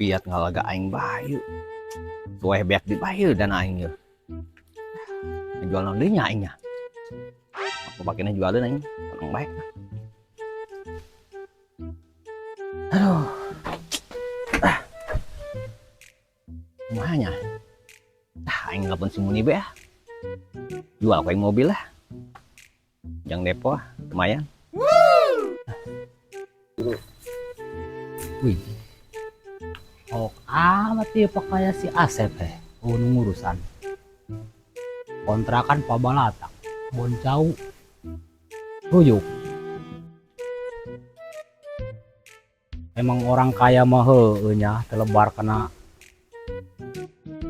Fiat ngalaga aing bayu. Sueh beak di bayu dan aing ye. Jual naon deui nya aing nya. Aku pakainya jualin aing, tenang baik. Aduh. Ah. Kumaha nya? Ah, aing nelpon si Muni be ah. Jual ku aing mobil lah. Jang depo ah, lumayan. Wih. Ok amat ieu pakaya si Asep teh, eueuh ngurusan. Kontrakan pabalatak, bon jauh. Ruyuk. Emang orang kaya mah heueuh nya telebar kana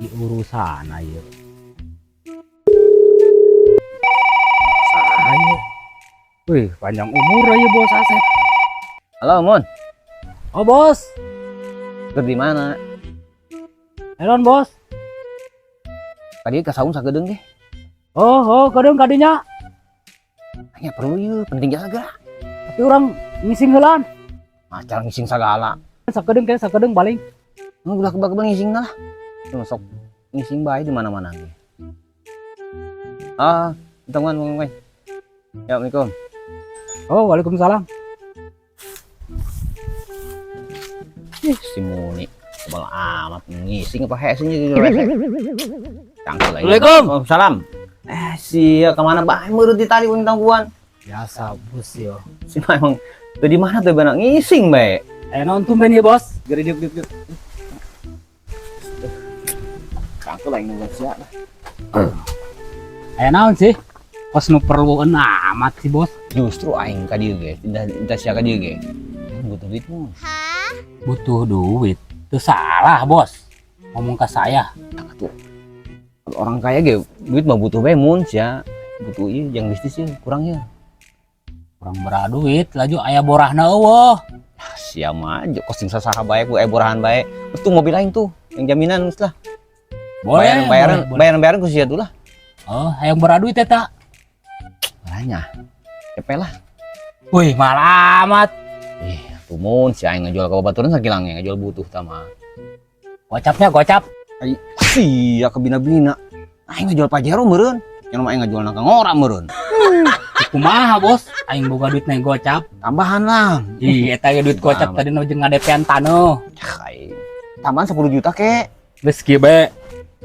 di urusan ieu. Saha ieu? Wih, panjang umur ieu bos Asep. Halo, Mun. Oh, bos. Keur di mana? Elon, bos. Tadi ka saung sagedeung ge. Oh, oh, kedeung kadinya. Nya perlu ieu, penting jasa geura. Tapi orang ngising heulaan. Macal ngising sagala. Sakedeung ke, sakedeung baling. Nu ulah kebak-kebak ngising lah. Nu sok ngising bae di mana-mana ge. Ah, teman teman. Ya, Assalamualaikum. Oh, waalaikumsalam. Ih, si Muni tebal amat ngising apa hese nya di rese. Cangkel lagi. Assalamualaikum. Waalaikumsalam. Sia kemana bae meureun di tadi pun tangguan. Biasa bos yo. Si mah emang tuh di mana tuh benak ngising bae. Non tumben ya bos. Geri diuk diuk diuk. Cangkel aing nunggu sia lah. Naon sih? Kos nu perlueun amat sih bos. Justru aing ka dieu ge, tidak sia ka dieu ge. Aing butuh duit mun. Butuh duit. Itu salah bos. Ngomong ke saya. Nah, tuh. Kalau orang kaya ge duit mah butuh bae mun sia. Butuh ieu yang bisnis ieu kurang ieu. Kurang berah duit, laju aya borahna eueuh. Ah, sia mah aja kosting sasaha bae ku borahan bae. Terus tuh mobil aing tuh yang jaminan geus lah. Boleh, bayaran bayaran boleh, boleh. Bayaran bayaran ku sia tuh lah. Oh, hayang berah duit eta. Baranya. Cepet lah. Wih, mahal amat. Ih, tuh mun si aing ngajual ka babaturan sakilang ngajual butuh tama. Gocapnya gocap. Ai sia kebina-bina. Aing ngajual Pajero meureun. Cenah mah aing ngajual nangka ngora meureun. Kumaha bos? Aing boga duit naik gocap. Tambahan lah. Ih, eta ge duit gocap tadi nu jeung ngadepean taneuh. Cah, aing. Tambahan 10 juta ke. Geus kieu bae.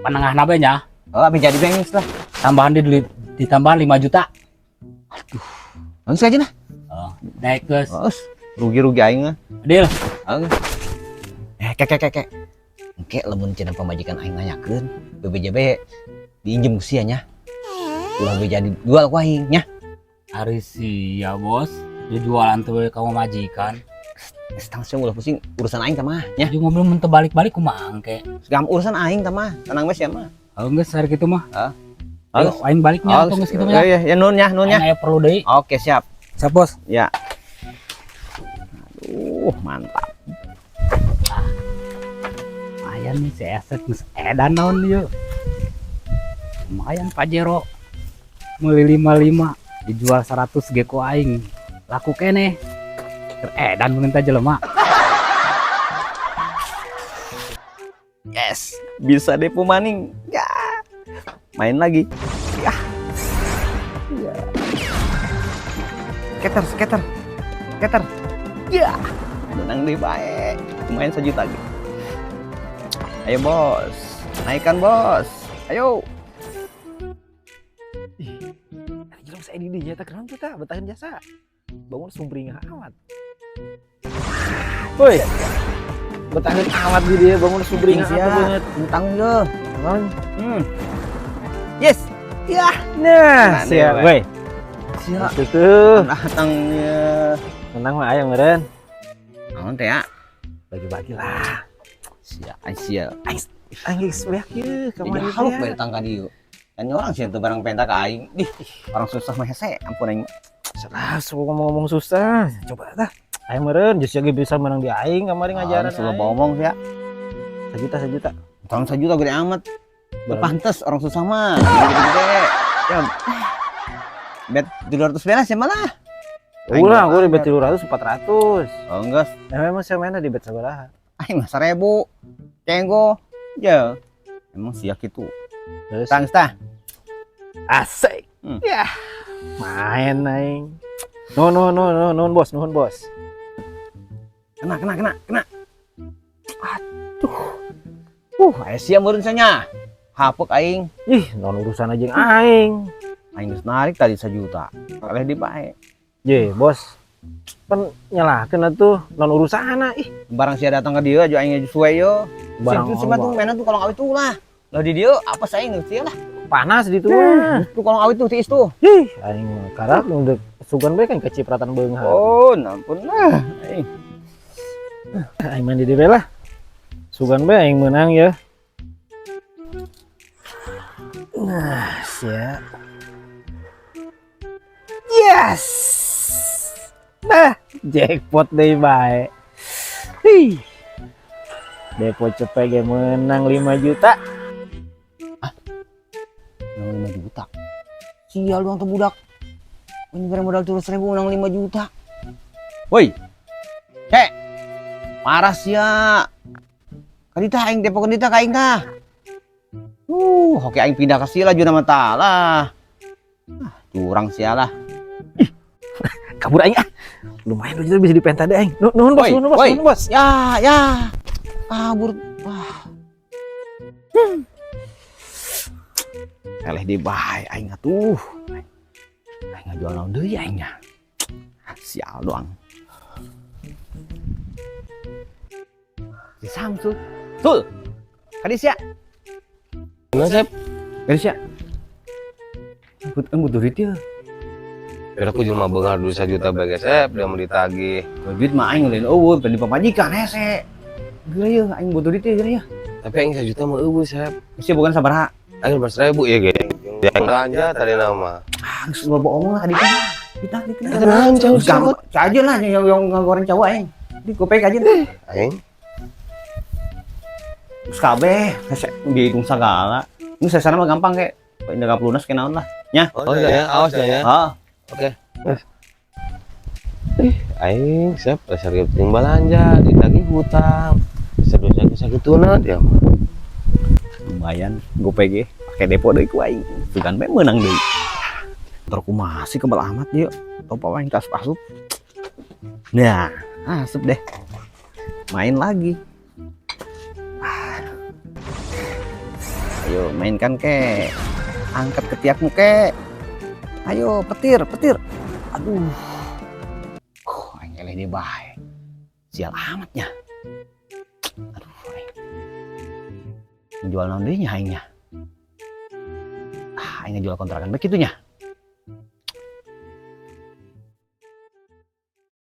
Panengahna bae nya. Oh, abi jadi bae geus lah. Tambahan di duit ditambahan 5 juta. Aduh. Langsung aja nah. Oh, naik geus. Geus, rugi-rugi aing mah. Deal. Heeh. Ke ke ke ke. Engke lamun cenah pamajikan aing nanyakeun, BBJB diinjem ku sia nya. Ulah be jadi jual ku aing nya. Ari sia bos, dijualan tuh ka majikan. Geus tang sia ulah pusing urusan aing tah mah nya. Jeung mobil mun teu balik-balik kumaha engke? Gam urusan aing tah mah, tenang we sia mah. Oh, geus hari kitu mah. Heeh. Ayo, aing baliknya atau geus kitu mah ya. Iya, ya nun ya, nun ya. Aing aya perlu deui. Oke, siap. Siap, bos. Ya. Aduh, mantap. Lumayan nih si Eset geus edan naon ieu. Lumayan Pajero. Meuli 55 dijual 100 ge ku aing. Laku keneh. Keur edan mun teh jelema. Yes, bisa depo maning. Ya. Main lagi. Ya. Ya. Skater, skater. Skater. Ya. Menang deh baik. Lumayan 1 juta lagi. Ayo bos, naikkan bos. Ayo. Ih, jelema saya di dinya teh kenapa kita betahan jasa. Bangun sumringah amat. Woi. Betahan amat di dia bangun sumringah amat banget. Utang lo. Yes. Ya. Nah, siap, woi. Siap. Itu. Datang ya. Menang mah ayam meureun. Naon teh ya? Bagi-bagi lah. Sia, ai sia. Aing geus beak ieu Jadi kamari haluk bae datang ka dieu. Kan orang sih teu barang penta ka aing. Dih, orang susah mah hese, ampun aing. Salah, so ngomong-ngomong susah. Coba tah. Aing meureun geus ge bisa menang di aing kamari ngajaran. Sudah bohong ya. Sejuta sejuta. Tahun 1 juta gede amat. Pantes orang susah mah. Gede-gede. Ya. Bet 200 belas ya malah. Ulah, gua di bet 300 400. Oh enggak. Nah, memang saya mainnya di bet sabaraha. Aing mah 1000. Cenggo. Ya. Emang sia kitu. Terus Tang tah. Asik. Ya. Main aing. Nuhun nuhun nuhun nuhun nuhun bos, nuhun bos. Kena kena kena kena. Aduh. Aya sia meureun nya. Hapek aing. Ih, naon urusan aja aing. Aing geus narik tadi 1 juta. Kaleh di bae. Ye, bos. Pan nyalahkeun atuh naon urusanna ih. Barang sia datang ke dia aja aing suwe yo. Barang Barang si mah tuh mainan tuh kolong awit tuh lah. Lah di dia apa saya aing sia lah. Panas di tuh mah. Tuh kolong awit tuh tiis tuh. Ih, aing mah karak udah sugan bae kan kecipratan beunghar. Oh, ampun lah. Aing. Aing mandi di lah. Sugan bae aing menang ya. Nah, sia. Yes. Nah, jackpot deui bae. Hih. Depo cepet ge menang 5 juta. Menang 5 juta. Sial dong tuh budak. Ini barang modal 100 ribu menang 5 juta. Woi. Cek. Parah sia. Kadita aing depo kadita ka aing tah. Hoki aing pindah ke sia lah juna mata lah. Ah, curang sia lah. Kabur aing ah. Lumayan 2 juta bisa dipenta deh aing. Nuhun bos, Woi, nuhun bos, woi. Nuhun bos. Ya, ya. Kabur. Wah. Eleh di bae aing atuh. Aing ngajual naon deui aing nya. Ah, sial doang. Si Samsul. Sul. Kadi sia. Mana, Sep? Kadi sia. Butuh butuh duit ya. Biar aku cuma beunghar duit 1 juta bae, Sep, dia mau ditagih. Duit mah aing lain eueuh, beli pamajikan hese. Gila ya, aing butuh duit ya, gila ya. Tapi aing 1 juta mah eueuh, Sep. Sia bukan sabaraha? Aing 15 ribu ya, ge. Yang belanja tadi nama. Ah, geus loba bohong lah kadi. Kita kita. Kita naon cau Gampang aja lah yang ngegoreng cowok aing. Di gopek aja deh. Aing. Terus kabeh, hese dihitung segala. Ini sesana mah gampang kayak indah lunas kayak naon lah. Nya. Oh iya, awas ya. Ah, Oke. Ih, aing Sep, dasar ge penting belanja, ditagih hutang. Bisa dosa sakituna dia mah. Lumayan gopek ge pakai depo deui ku aing. Sugan bae meunang deui. Motor ku masih kebal amat ieu. Topa aing tas asup. Nah, asup deh. Main lagi. Ah. Ayo mainkan ke. Angkat ketiakmu ke. Ayo petir, petir. Aduh. Aing eleh deui bae. Sial amatnya. Aduh, aing. Jual naon deui nya aing nya. Ah, aing jual kontrakan bae kitu nya.